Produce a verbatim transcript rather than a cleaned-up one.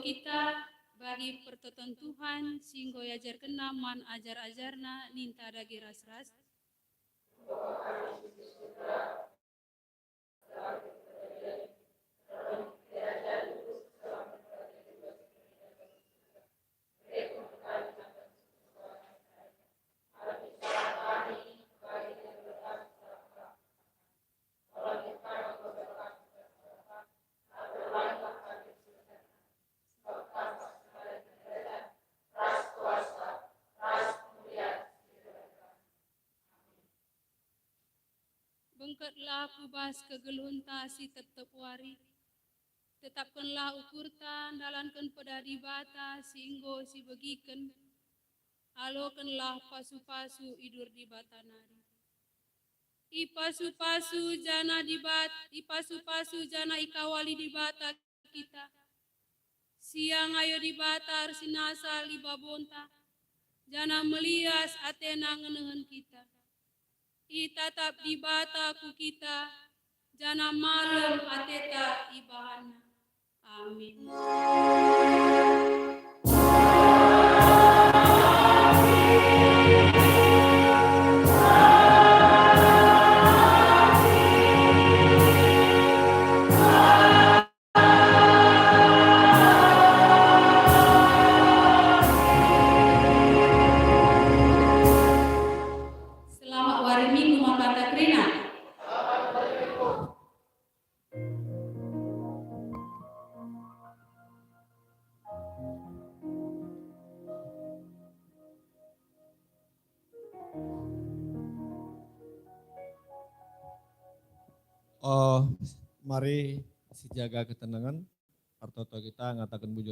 kita bagi pertoton Tuhan si enggo iajarkenNa man ajar-ajarNa ninta dage ras-ras. Bengketlah ku bas kegeluhenta si tep-tep wari. Tetapkenlah ukurta ndalanken pedah Dibata si enggo sibegiken. Alokenlah pasu-pasu idur Dibata nari. Ipasu-pasu janah Dibat-, ipasu-pasu janah ikawali Dibata kita. Siang ayo Dibata ersinalsal i babonta, janah melias ateNa ngenehen kita. Itatap Dibata ku kita, janah malem ateta ibahanNa. Amin. Selamat wari Minggu man banta kerina. Oh, mari sijaga ketenangen, ertoto kita ngataken bujur.